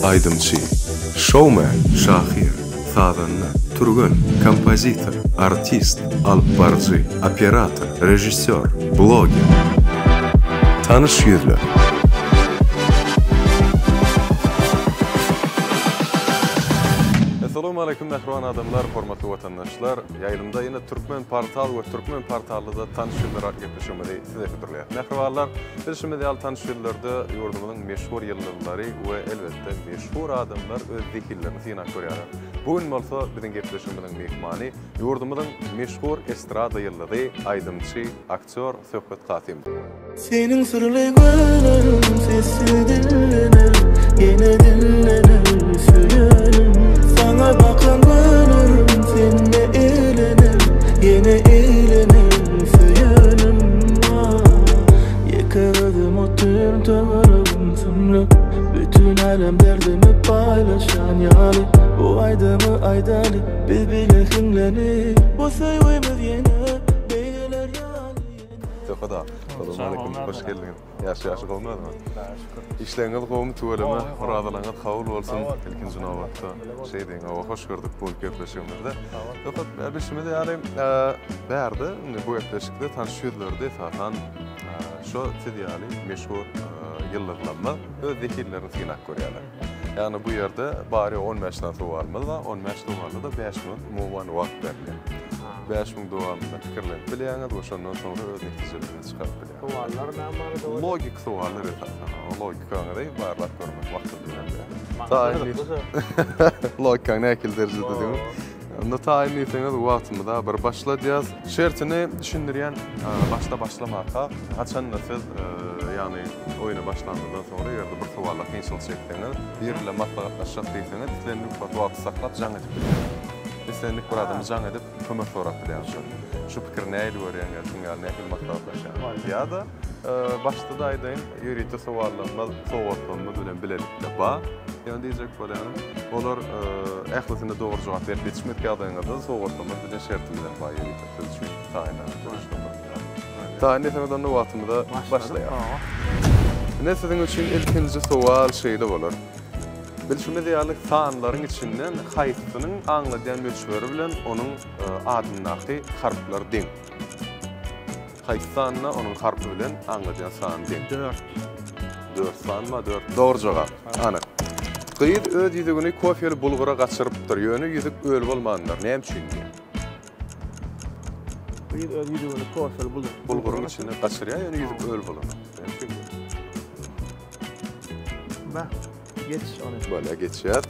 Aýdymçy, şoumen, şahyr, sazanda, türgen, kompozitor, artist, alypbaryjy, operator, režissýor, bloger. Tanyş ýüzler. Essalawmaleýkum mähriban adamlar, hormatly watandaşlar! Ýaýlymda ýene Türkmen portal we Türkmen portalda-da Tanyş ýüzler atly gepleşigimizi size hödürleýäris. Mähribanlar, bilşimiz ýaly tanyş ýüzlerde ýurdumyzyň meşhur ýyldyzlary we elbetde meşhur adamlar öz zehinlerini synap görýärler. Bu gün bolsa biziň gepleşigimiziň myhmany ýurdumyzyň meşhur estrada ýyldyzy, aýdymçy, aktýor Söhbet Kasym. Seniň syrly gözleriň sessiz dillener, ýene dillener söýenim. Saňa bakan gözlerim sende eglener, ýene eglener söýenim. Ýeke özüm otyryn töweregim sümlük, Bütün älem derdimi paýlaşan ýaly. Bu aýdymy aýdaly biz bile hiňlenip, Bu söýgimiz ýene beýgeler ýaly. Söhbet aga, salam aleýkum, hoş geldiňiz. Ýagşy ýagşy gowmy özüňiz? Hudaýa şükür. Işleriňiz gowumy tüweleme, orazalygyňyz kabul bolsun. Ilkinji nobatda şeý diýiň, hawa hoş gördük bu günki gepleşigimizde. Söhbet, bilşimiz ýaly, bärde indi bu gepleşikde tanyş ýüzlerde esasan şo siz ýaly meşhur ýyldyzlarymyz öz zehinlerini synap görýärler. Ýagny bu ýerde bary-ýogy on bäş sany sowalymyz bar, on bäş sowalda-da bäş minut umuman wagt berilýär. Bäş minut dowamynda pikirlenip bilýäňiz we şondan soňra öz netijeleriňizi çykaryp bilýäňiz. Sowallar näme manyda bolýar? Logik sowallar esasan. Logikaňyzy barlap görmek maksady bilen berýär. Maňa gyzykly şo. Logikaň nähili derejededigini. Onda taýyn diýseňiz wagtymyza bir başladýas. Şertini düşündirýän başda başlamaka haçanda siz ýagny oýna başlanyňyzdan soňra eger-de bir sowalda kynçylyk çekseňiz biri bilen maslahatlaşjak diýseňiz islendik wagt wagty saklap jaň edip bilýäňiz. Islendik bir adama jaň edip kömek sorap bilýäňiz. Şu pikiri nähili görýäň ýa şuň ýaly nähili maslahatlaşýaň. Ýa-da başda-da aýdaýyn ýörite sowallarymyz sowgatlarymyz bilen bilelikde bar. Ýöne diýjek bolýanym, olar ählisine dogry jogap berip ýetişmedik ýagdaýyňyzda sowgatlarymyz bilen şertimiz hem bar ýörite siz üçin taýynlanyp görüşmek. Taýyn diýseňiz onda wagtymyza başlaýarys. Ine siziň üçin ilkinji sowal şeýle bolar. Bilşimiz ýaly sanlaryň içinden haýsysynyň aňladýan möçberi bilen onuň adyndaky harplar deň? Haýsy sanda onuň harpy bilen aňladýan sany deň? Dört. Dört sanma, dört. Dogry jogap. Anyk. Gyz öz ýüzügini kofeli bulgura gaçyrypdyr, ýöne ýüzük öl bolmandyr. Näme üçin diýýär? Gyz öz ýüzügini kofeli bulgur. Bulguryň içine gaçyrýar, ýöne ýüzük öl bolanok. Näme üçin? Bah. Geç ony. Bolýar, geçýär.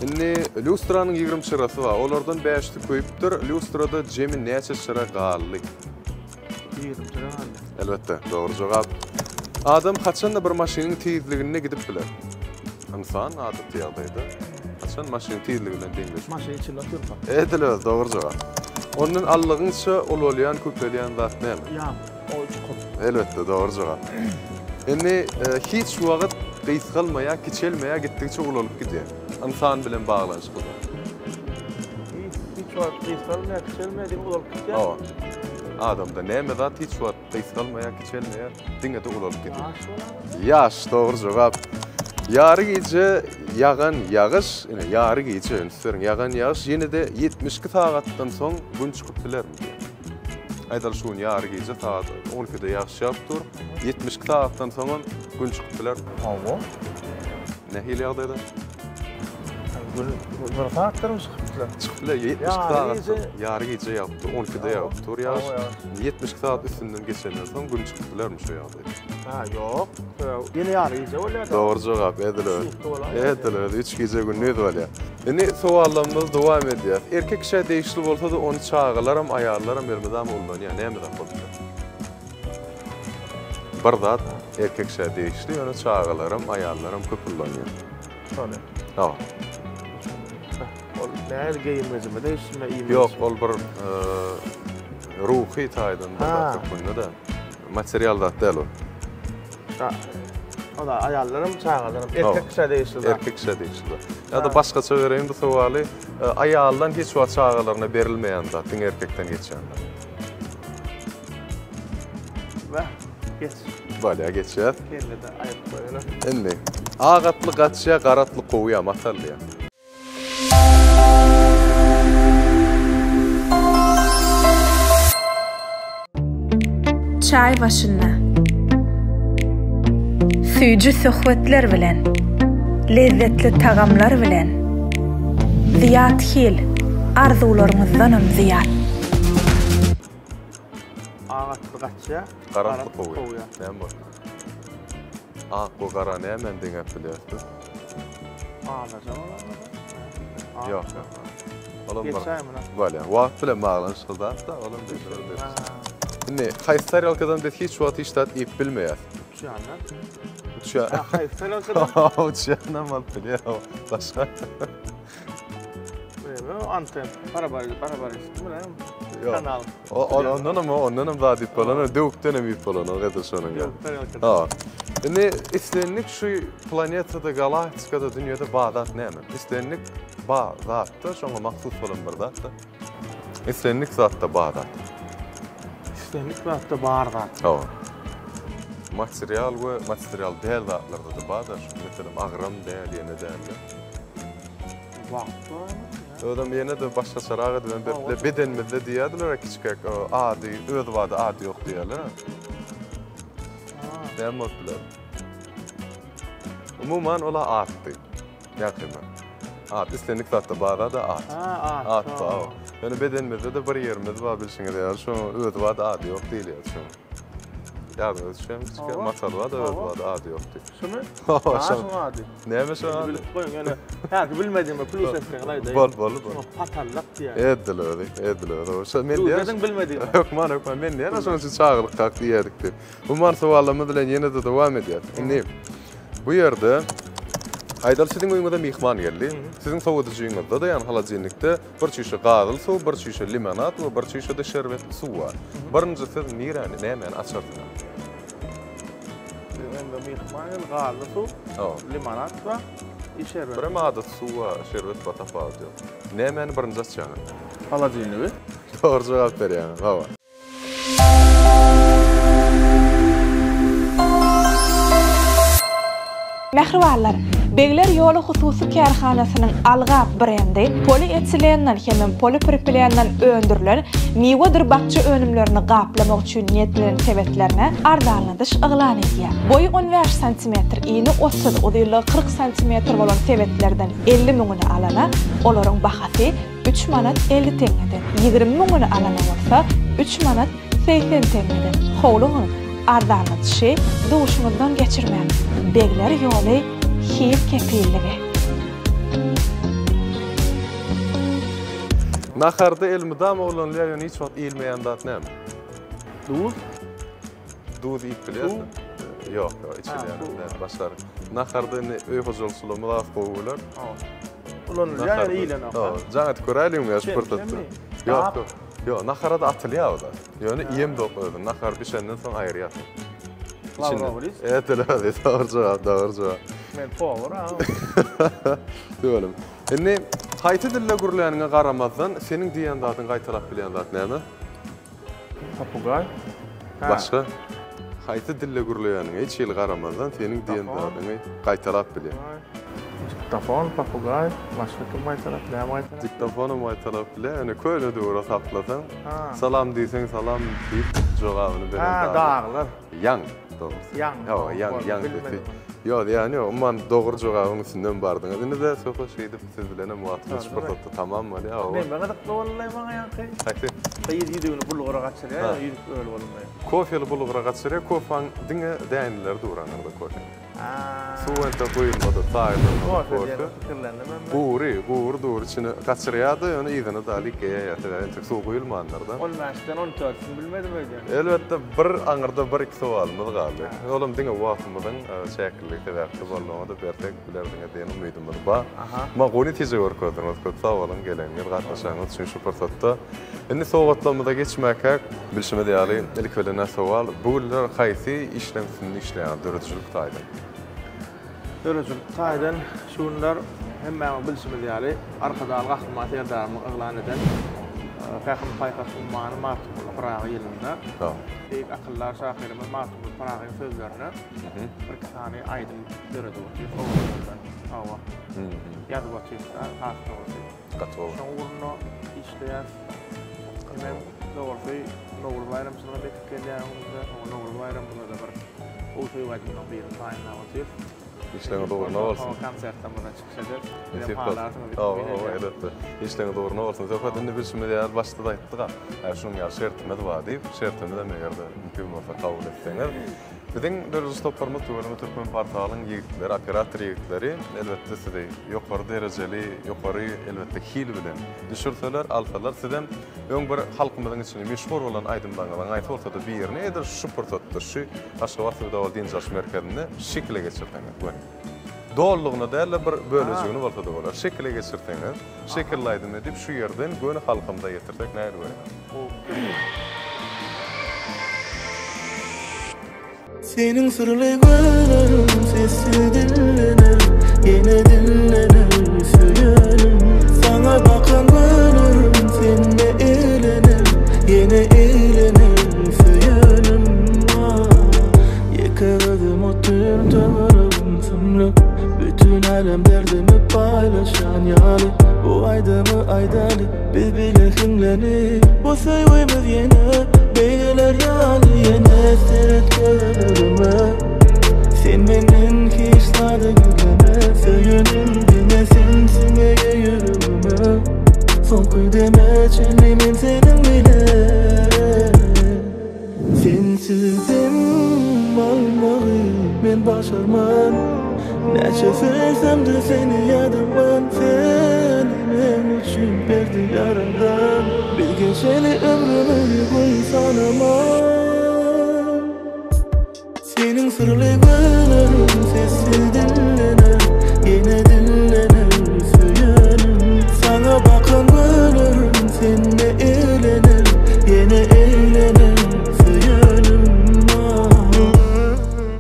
Indi lýustranyň 20 çyrasy bar. Olardan bäşisi köýüpdir. Lýustrada jemi näçe çyra galdy? 20 çyra galdy. Elbetde, dogry jogap. Adam haçanda bir maşynyň tizliginde gidip biler? Ynsan adaty ýagdaýda haçan maşynyň tizligi bilen deňleşip? Maşyn içinde otyrka. Edil özi, dogry jogap. Ondan aldygyňça ulalýan, köpelýän zat näme? Ýam. O çukur. Elbetde, dogry jogap. Indi hiç wagt gysgalmaýar, kiçelmeýär, gitdigiçe ulalyp gidýär. Ynsan bilen baglanyşykly zat. Hiç wagt gysgalmaýar, kiçelmeýär, diňe ulalyp gidýär. Hawa. Adamda näme zat hiç wagt gysgalmaýar, kiçelmeýär, diňe-de ulalyp gidýär. Ýaş bolarmy? Ýaş, dogry jogap. Ýary gije ýagan ýagyş, ine, ýary gije, üns beriň, ýagan ýagyş ýene-de 72 sagatdan soň gün çykyp bilermi diýýär. Aýdaly şu gün ýary gije sagat on ikide ýagyş ýagyp dur. 72 sagatdan soňam gün çykyp biler. Hawa. Nähili ýagdaýda? Gün bir sagatdan çykyp biler. Çykyp biler 72 sagatdan. Ýary gije ýagyp dur, on ikide ýagyp dur ýagyş. 72 sagat üstünden geçenden soň gün çykyp bilermi şu ýagdaýda? Ha, ýok. Ýene ýary gije bolýar. Dogry jogap, edil özi. Edil özi, üç gije gündiz bolýar. Indi sowallarymyzy dowam edýäris. Erkek kişä degişli bolsa-da, ony çagalaram, aýallaram elmydama ullanýar. Näme zat bolup biler? Bir zat erkek kişä degişli, ýöne çagalaram, aýallaram köp ullanýar. Şony. Hawa. Ol nähili geýim-gejime degişlimi, iýmit? Ýok, ol bir ruhy taýdan bir zat hökmünde-de. Material zat däl ol. O da aýallaram, çagalaram, erkek kişä degişli zat. Erkek kişä degişli zat. Ýa-da başgaça bereýin bu sowaly. Aýaldan hiç wagt çagalaryna berilmeýän zat, diňe erkekden geçýän zat. Wah, geç. Bolýar, geçýär. Kellede aýyp goýaly. Indi. Ak atly gaçýa, gara atly kowýa, matal diýýär. Çaý başynda. Süýji söhbetler bilen, lezzetli tagamlar bilen, Zyýat Hil, arzuwlaryňyzdanam zyýat. Ak atly gaçýar, gara atly kowýar. Näme bor? Ak we gara nämäni deňäp bilýäris biz? Alaja bolanmy? Ýok, ýok. Olam bir. Bolýar. Wagt bilen baglanyşykly zat-da, olam bir. Indi haýsy tarelkadan biz hiç wagt hiç zat iýip bilmeýäris? Uçýandan. Uçýan. Haýsy tarelkadan? Uçýandan bolup bilýär. Başga. Anten, barabar, barabar. Kanal. O ondan hem ondan hem zat iýip bolanok, döwükden hem iýip bolanok edil şonuň ýaly. Ha. Indi islendik şu planetada, galaktikada, dünýede bar zat näme? Islendik bar zatda şoňa mahsus bolan bir zatda. Islendik zatda bar zat. Islendik zatda bar zat. Ha. Material we material däl zatlarda-da bar da, şu meselem agram däl, ýene däl. Wagt barmy? Özem ýene-de başgaçarak edibem berip biler. Bedenimizde diýýärdiler-ä kiçikäk, ady, özbada ady ýok diýýärler-ä. Näme bolup biler? Umuman, ol-a atdy. Ýakynda. At, islendik zatda bar zat-a at. Ha, at. At bar. Ýöne bedenimizde-de bir ýerimiz bar bilşiňiz ýaly, şoň özbada ady ýok diýilýär şoň. Ýadyňyza düşýärmi kiçikäk matal bar-da, özbada ady ýok diýip. Şumy? Hawa, Ha, şoň. şoň ady. Näme şoň ady? Bilip goýuň, ýöne häki bilmedigime plus etseňiz aýdaýyn. Bol, bol, bol. Şoňa patallak diýýär. Edil özi, edil özi. Şo men Plus diýýän. ediň bilmedigime. Hökman, hökman. Men diýýän, şonuň üçin çagalyk kak diýerdik diýip. Umuman sowallarymyz bilen ýene-de dowam edýäris. Indi bu ýerde aýdaly siziň öýüňize myhman geldi. Siziň sowadyjyňyzda-da, ýagny holodilnikde bir çüýşe gazyly suw, bir çüýşe limonad we bir çüýşe-de şerbetli suw bar. Birinji siz niräni, nämäni açarsyňyz? Öňde myhman geldi, gazly suw, limonad bar, i şerbet. Birem adaty suw bar, şerbet bar, tapawudy ýok. Nämäni birinji açýaňyz? Holodilnigi. Dogry jogap berýäňiz, hawa. Mähribanlar! Begler ýoly hususy kärhanasynyň Algap brendi polietilenden hemem polipropilenden öndürilen miwedir bakja önümlerini gaplamak üçin niýetlenen sebetlerine arzanladyş yglan edýär. Boýy 15 santimetr, ini 30, uzynlygy 40 santimetr bolan sebetlerden 50 müňüni alana olaryň bahasy üç manat 50 teňňeden, 20 müňüni alana bolsa üç manat 80 teňňeden. Howlugyň, arzanladyşy duşuňyzdan geçirmäň! Begler ýoly hil kepilligi. Naharda elmydama ulanylýar ýöne hiç wagt iýilmeýän zat näme? Duz. Duz iýip bilýärsiň? Ýok, ýok, içilýän däl. Başlar. Naharda indi öý hojalykçylygymyz has gowy biler. Ulanylýar ýöne iýilenok. Jaň edip göräýliňmi ýa şu pursatda? Ýok, ýok. Ýok, nahara-da atylýar o zat. Ýöne iýemzok özüni. Nahar bişenden soň aýyrýarsyň. Lawrowy list. Evet, evet, dogry jogap, dogry jogap. Men powar a. Tüweleme. Indi haýsy dilde gürläniňe garamazdan, seniň diýýän zadyňy gaýtalap bilýän zat näme? Papugaý. Başga? Haýsy dilde gürleýäniňe hiç hili garamazdan, seniň diýen zadyňy gaýtalap bilýär. Diktofon, papugaý, başga kim gaýtalap, näme gaýtalap? Diktofonam gaýtalap bilýär, ýöne köne döwre saplasaň, salam diýseň salam diýip jogabyny beren Ha, daglar. Ýaň, dogrusy. Ýaň. Hawa, ýaň, ýaň sesi. Ýok, zyýany ýok, umuman dogry jogabyň üstünden bardyňyz. Indi-de söhbet şeýdip siz bilenem wagtymyz şu pursatda tamam bolýar. Hawa. Neme gyzykly boldy maňa ýaňky? Haýsy? Gyz ýüzügini bulgura gaçyrýar, ýöne ýüzük öl bolmaýar. Kofeli bulgura gaçyrýar, kofaň diňe däneleri dur aňyrda kofeniň. Suw entek guýulmady, taýynlanmady kofe. Gury, gury dur içine gaçyrýar-da, ýöne yzyna dalik geýýär, sebäbi entek suw guýulmandyr-da. On bäşden on dörtüsini bilmedim öýdýän. Elbetde, bir aňyrda bir-iki sowalymyz galdy. Olam diňe wagtymyzyň çäkliligi sebäpli boldy, oňa-da bersek bilerdiňiz diýen umydymyz bar. Emma gowy netije görkezdiňiz, köp sag boluň geleniňiz, gatnaşanyňyz üçin şu pursatda. Indi sowgatlarymyza geçmäkäk, bilşimiz ýaly, ilki bilen-ä sowal, bu günler haýsy işleň üstünde işleýäňiz döredijilik taýdan? Döredijilik taýdan şu günler hemmämiz bilşimiz ýaly, Arkadagly Gahryman Serdarymyz yglan eden Pähim-paýhas ummany Magtymguly. Pyragy ýylynda beýik akyldar şahyrymyz Magtymguly Pyragyň sözlerine birki sany aýdym döredip otyrys owazlardan. Hawa. Ýazyp otyrys has dogrusy. Gaty gowy. Şoň ugrunda işleýäris. Hemem dogrusy Nowruz baýramçylygy ýetip gelýär öňümizde. Oňa Nowruz baýramymyza-da bir gowy söýgi aýdymlaryň birini taýynlap otyrys. Işleriňiz ugruna bolsun. Hawa, konsertde çykyş ederis. Nesip bolsun. Hawa, hawa, elbetde. Işleriňiz ugruna bolsun. Söhbet indi bilşimiz ýaly başda-da aýtdyk-a. Şunuň ýaly şertimiz bar diýip, şertimizem eger-de mümkin bolsa kabul etseňiz. Biziň döredijilik toparymyz Tüweleme Türkmen portalyň ýigitleri, operator ýigitleri elbetde sizi ýokary derejeli, ýokary elbetde hil bilen düşürseler, alsalar, sizem öň bir halkymyzyň içinde meşhur bolan aýdymlaryňyzyň haýsy bolsa-da birini edil şu pursatda şu Aşgabat söwda we dynç alyş merkezinde şekile geçirseňiz göni. Dolulygyna däl-de bir bölejigini bolsa-da bolar. Şekile geçirseňiz, şekilli aýdym edip şu ýerden göni halkymyza ýetirsek nähili görýäňiz? Seniň syrly gözleriň sessiz dillener, Ýene dillener söýenim. Saňa bakan gözlerim sende eglener, Ýene eglener söýenim. Ýeke özüm otyryn töweregim sümlük, Bütin älem derdimi paýlaşan ýaly. Bu aýdymy aýdaly biz bile hiňlenip, Bu söýgimiz ýene beýgeler ýaly Ýene seret gözlerime Sen menden hiç zady gizleme Söýenim diňe sensiň eýe ýüregime Soňky deme çenli men seniň bilen Sensiz dem almagy men başarman Näçe söýsemde seni ýadaman Seni meň üçin berdi ýaradan Biz geçeli ömrümizi goý sanaman Seniň syrly gözleriň sessiz dillener Ýene dillener söýenim Saňa bakan gözlerim sende eglener Ýene eglener söýenim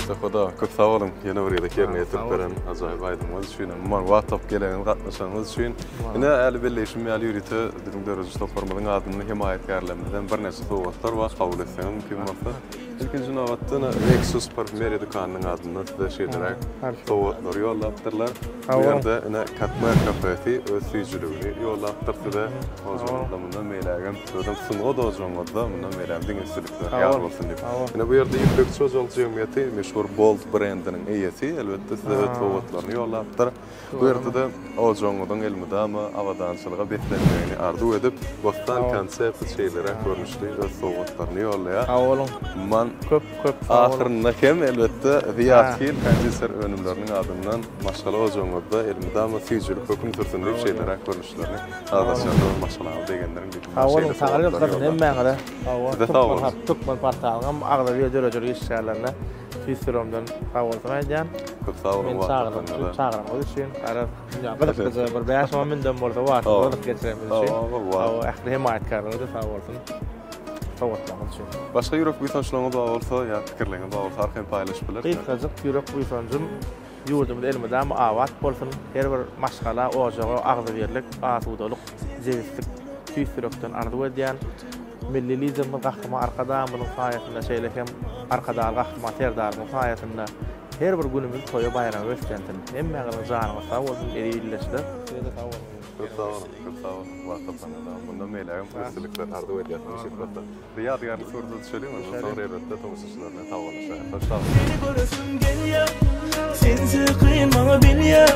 Söhbet aga köp sag boluň ýene bir gezek ýerine ýetirip beren ajaýyp aýdymyňyz üçin umuman wagt tapyp geleniňiz gatnaşanyňyz üçin. Ine äli belleýşim ýaly ýörite biziň döredijilik toparymyzyň adyndan hemaýatkärlerimizden birnäçe sowgatlar bar kabul etseňiz mümkin bolsa. Ilkinji nobatda ine Lexus parfýumeriýa dükanynyň adyndan size şeýleräk sowgatlary ýollapdyrlar. Bu ýerde ine Katmer kafesi öz süýjüligini ýollapdyr size. Ojagyňyzda mundan beýlägem, özem sungat ojagyňyzda mundan beýlägem diňe üstünlikler ýar bolsun diýip. Ine bu ýerde Ýüpekçi hojalyk jemgyýeti meşhur Bold brendiniň eýesi elbetde size öz sowgatlaryny ýollapdyr. Bu ýerde-de ojagyňyzyň elmydama abadançylyga beslenmegini arzuw edip, Bossan konsepti şeýleräk görnüşli öz sowgatlaryny ýollaýar. Sag boluň. Umuman, Köp köp sag boluň. ahyrynda hem elbetde Zyýat Hil konditer önümleriniň adyndan maşgala ojagyňyzda elmydama süýjülik höküm sürsün diýip şeýleräk görnüşlerini agzaçlarda bir maşgalaňyzy begendirin diýip Sag boluň, şeýle saňa sowgatlary ýylgyrsyn ýollapdyr. hemmäňize. Sag boluň. Size sag boluň. Türkmen portalynyň agzybir döredijilik işgärlerine Tüýs ýüregimden sag bolsun aýdýan. Köp sag boluň Meni wagt çagyryp, tapanyňyza. çagyranyňyz üçin. Garaz, gyzyklyja bir 5-10 münden bolsa wagtyňyzy gyzyk geçirenimiz üçin. Hawa, Hawa, ähli hemaýatkärlere-de sag bolsun. Sowgatlaryňyz üçin. Başga ýürek buýsançlaryňyz bar bolsa ýa pikirleriňiz bar bolsa arkaýyn paýlaşyp bilersiňiz. Gysgajyk ýürek buýsanjym ýurdumyz elmydama abat bolsun, her bir maşgala, ojaga agzybirlik, asudalyk, jebislik tüýs ýürekden arzuw edýän. Milli Liderimiz Gahryman Arkadagymyzyň saýasynda, şeýle hem Arkadagly Gahryman Serdarymyzyň saýasynda her bir günümiz toýa baýrama beslensin. Hemmäňiziň janyňyz sag bolsun, eziz ildeşler. Size-de sag boluň. Köp sag boluň, köp sag boluň. Wagt tapanyňyza mundan beýlägem üstünlikler arzuw edýäris nesip bolsa. Bir ýadygärlik surata düşeliň, ondan soňra elbetde tomaşaçylar bilen sag boluşaýarys. Hoş sag boluň. Seni göresim gelýär Sensiz kyn maňa bilýär.